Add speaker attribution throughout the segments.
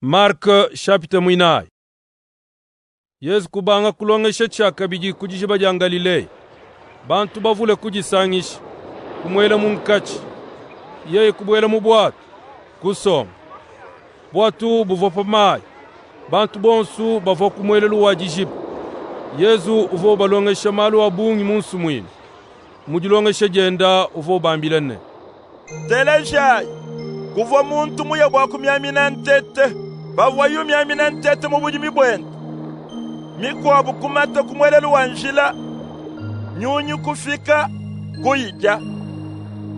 Speaker 1: Mark chapitre muinayi. Yezu kubanga kulongesha tshiakabidi ku dijiba dia Ngalileya. Bantu bavule kudisangisha, kumuela munkatshi. Yeye kubuela mu buatu, kusomba. Buatu buvua pa mayi. Bantu bonsu bavua ku muelelu wa dijiba. Yezu uvua ubalongesha malu a bungi mu nsumuinu. Mu dilongesha dienda uvua ubambila ne,
Speaker 2: Telejayi, kuvua muntu muye bua kumiamina ntete. Pavuaye umiamina ntete mu budimi buende, mikuabu kumata ku muelelu wa njila, nyunyi kufika, kuyidia.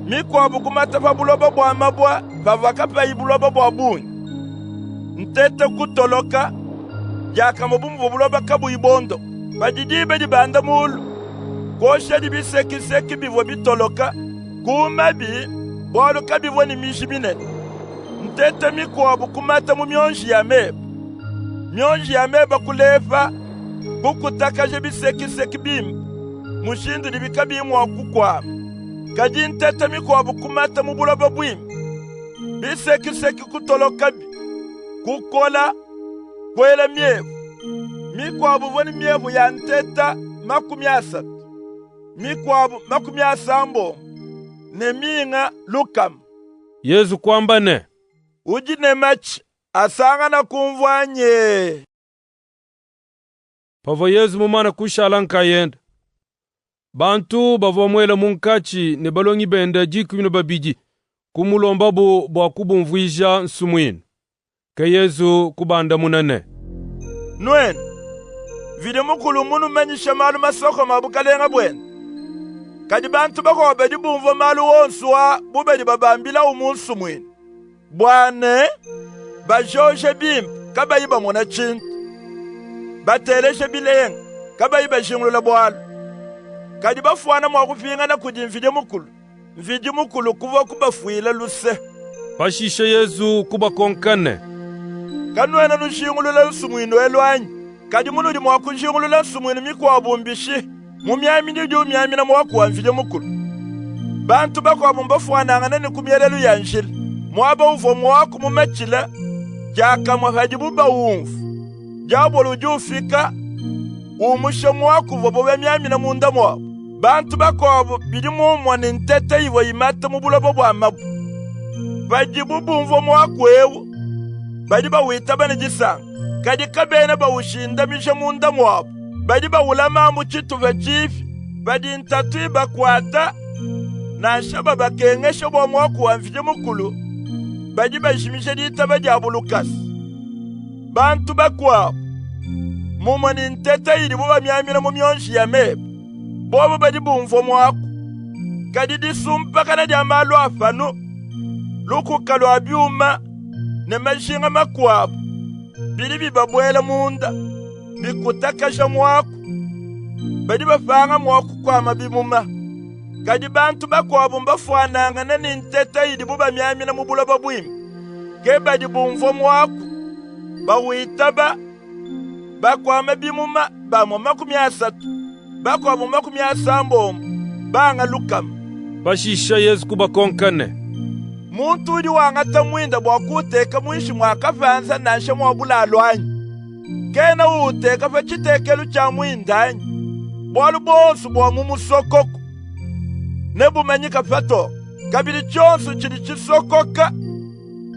Speaker 2: Mikuabu kumata pa buloba bua mabua pavua kapayi buloba bua bungi. Ntete kutoloka diakamue bu muvua buloba kabuyi bondoke. Padi diba dibanda mulu, kuoshadi bisekiseki bivua bitoloka, kuumabi, bualu kabivua ne miji minene. Ntete mikuabu kumata mu mionji ya meba. Mionji ya meba kulepa, kukutakaja bisekiseki bimpe, mushindu udibi kabiyi mua kukuama. Kadi ntete mikuabu kumata mu buloba buimpe. Bisekiseki kutolokabi, kukola, kuela miepu. Mikuabu ivua ne miepu ya nteta 30, mikuabu 80, ne minga 100.
Speaker 1: Yezu kuamba ne,
Speaker 2: Udi ne matshi asangana kumvua nye?
Speaker 1: Pavua Yezu mumane kushala nkayende, bantu bavua bamuela munkatshi ne balongi bende 12 kumulombabu bua kubumvuija nsumuinu. Ke Yezu kubandamuna ne,
Speaker 2: Nuenu, Mvidi Mukulu mmunumanyishe malu masokome a bukalenga buende. Kadi bantu bakuabu badi bumvua malu onsu aa bu badi babambilawu mu nsumuinu, bua ne, bajoje bimpe kabayi bamona tshintu, bateleje bilenga kabayi bajingulula bualu. Kadi bafuana mua kupingana kudi Mvidi Mukulu, Mvidi Mukulu kuvua kubafuila luse.
Speaker 1: Pashishe Yezu kubakonka ne,
Speaker 2: Kanuena nujingulula nsumuinu elu anyi? Kadi munudi mua kujingulula nsumuinu mikuabu mbishi? Mumiaminyi udi umiamina muaku wa Mvidi Mukulu. Bantu bakuabu mbafuanangane ne ku mielelu ya njila, muaba uvua muaku mumatshile. Diakamue padibu bawumvua, diabolu udi ufika, umusha muaku uvuabu bamiamina munda muabu. Bantu bakuabu bidi mumue ne ntete ivua imata mu buloba bua mabue. Padibu bumvua muaku ewu, badi bawitaba ne disanka, kadi kabena bawushindamija munda muabu. Badi bawulama amu tshitupa tshipi. Padi ntatu ibakuata, nansha babakengesha bua muaku wa Mvidi Mukulu, badi bajimija ditaba diabu lukasa. Bantu bakuabu, mumue ne ntete idibu bamiamina mu mionji ya meba, bobu badi bumvua muaku, kadi disumpakana dia malu a panu, lukuka lua biuma ne majinga makuabu bidi bibabuela munda, bikutakaja muaku. Badi bapanga mua kukuama bimuma. Kadi bantu bakuabu mbafuanangane ne ntete idibu bamiamina mu buloba buimpe. Ke badi bumvua muaku, bawitaba, bakuama bimuma, bamue 30, bakuabu 80, banga 100.
Speaker 1: Pashishe Yezu kubakonka ne,
Speaker 2: Muntu udi wangata muinda bua kuuteka muinshi mua kapanza nansha mua bulalu anyi? Kena uuteka pa tshitekelu tshia muinda anyi? Bualu buonso bua mu musokoko nebumanyike patoke, kabidi tshionso tshidi tshisokoka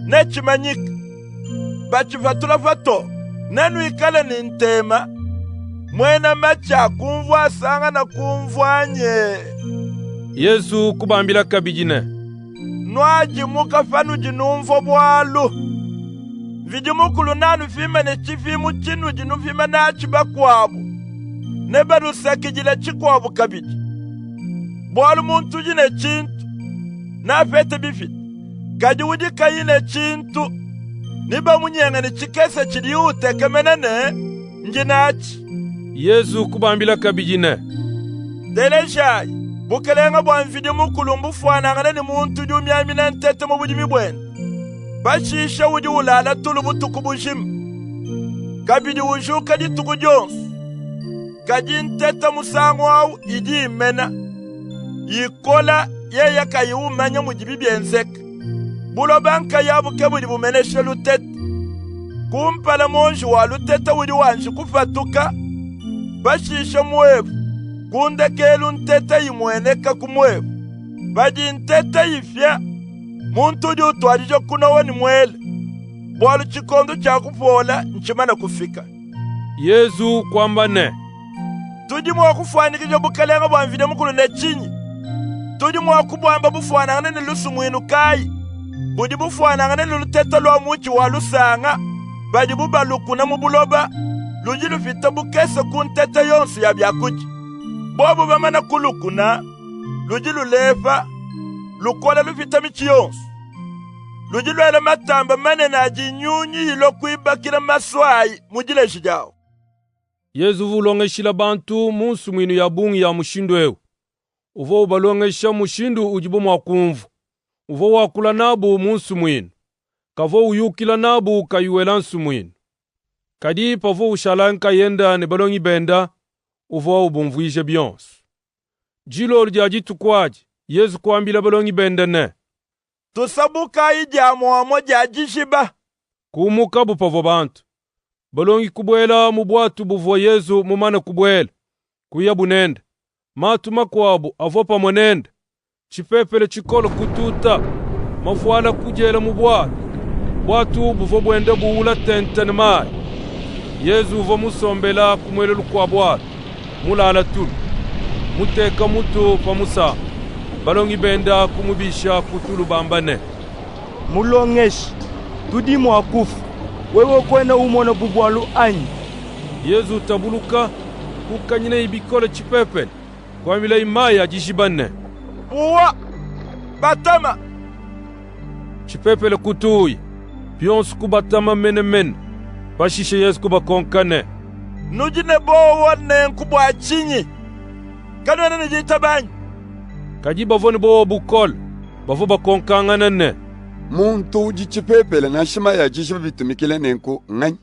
Speaker 2: netshimanyike, batshipatula patoke. Nenuikale ne ntema, muena matshi a kumvua asangana kumvua anyi?
Speaker 1: Yezu kubambila kabidi ne,
Speaker 2: Nuadimuka panudi numvua bualu. Mvidi Mukulu neanupime ne tshipimu tshinudi nupima natshi bakuabu, nebanusakidile tshikuabu kabidi. Bualu muntu udi ne tshintu, neapete bipite. Kadi udi kayi ne tshintu, nebamunyenge ne tshikese tshidiye utekemena ne, ndi natshi.
Speaker 1: Yezu kubambila kabidi ne,
Speaker 2: Telejayi, bukalenga bua Mvidi Mukulu mbufuanangane ne muntu udi umiamina ntete mu budimi buende. Pashishe udi ulala tulu butuku bujima, kabidi ujuka dituku dionsu. Kadi ntete musangu awu idi imena, ikola, yeye kayi umanya mudibi bienzeka. Buloba nkayabu ke budi bumenesha lutete. Kumpala muonji wa lutete udi wanji kupatuka, pashishe muepu, ku ndekelu ntete imueneka ku muepu. Padi ntete ipia, muntu udi utuadija kunowa ne muele, bualu tshikondo tshia kupola ntshimane kufika.
Speaker 1: Yezu kuamba ne,
Speaker 2: Tudi mua kufuanyikija bukalenga bua Mvidi Mukulu ne tshinyi? Tudi mua kubuamba bufuanangane ne lusumuinu kaayi? Budi bufuanangane ne lutete lua mutshi wa lusanga, padibu balukuna mu buloba, ludi lupita bukese ku ntete yonsu ya biakudia. Bobu bamane kulukuna, ludi lulepa, lukola lupita mitshi yonsu. Ludi luela matamba manene adi nyunyi ilua kuibakila masua ayi mu dileji diawu.
Speaker 1: Yezu uvua ulongeshila bantu mu nsumuinu ya bungi ya mushindu eu. Uvua ubalongesha mushindu udibu mua kumvua. Uvua wakula nabu mu nsumuinu. Kavua uyukila nabu kayi wela nsumuinu. Kadi pavua ushala nkayende ne balongi bende, uvua ubumvuija bionso. Dilolo dia dituku adi, Yezu kuambila balongi bende ne,
Speaker 2: Tusabukayi dia muamua dia dijiba.
Speaker 1: Kumukabu pavua bantu. Balongi kubuela mu buatu buvua Yezu mumane kubuela, kuyabu nende. Matu makuabu avua pamue nende. Tshipepele tshikole kututa, mavuala kudiela mu buatu. Buatu buvua buenda buwula tente ne mayi. Yezu uvua musombela ku muelelu kua buatu, mulala tulu, muteka mutu pa musamu. Balongi benda kumubisha ku tulu bamba ne,
Speaker 3: Mulongeshi, tudi mua kufua, wewe kuena umona bu bualu anyi?
Speaker 1: Yezu utabuluka, kukanyinaye bikole tshipepele, kuambilaye mayi a dijiba ne,
Speaker 2: Puwa, batama!
Speaker 1: Tshipepele kutuuya, bionsu kubatama menemene. Pashishe Yezu kubakonka ne,
Speaker 2: Nudi ne bowa nenku bua tshinyi? Kanuena ne ditaba anyi?
Speaker 1: Kadi bavua ne bowa bukole, bavua bakonkangana ne,
Speaker 4: Muntu udi tshipepele nansha mayi a dijiba bitumikila nenku nnganyi?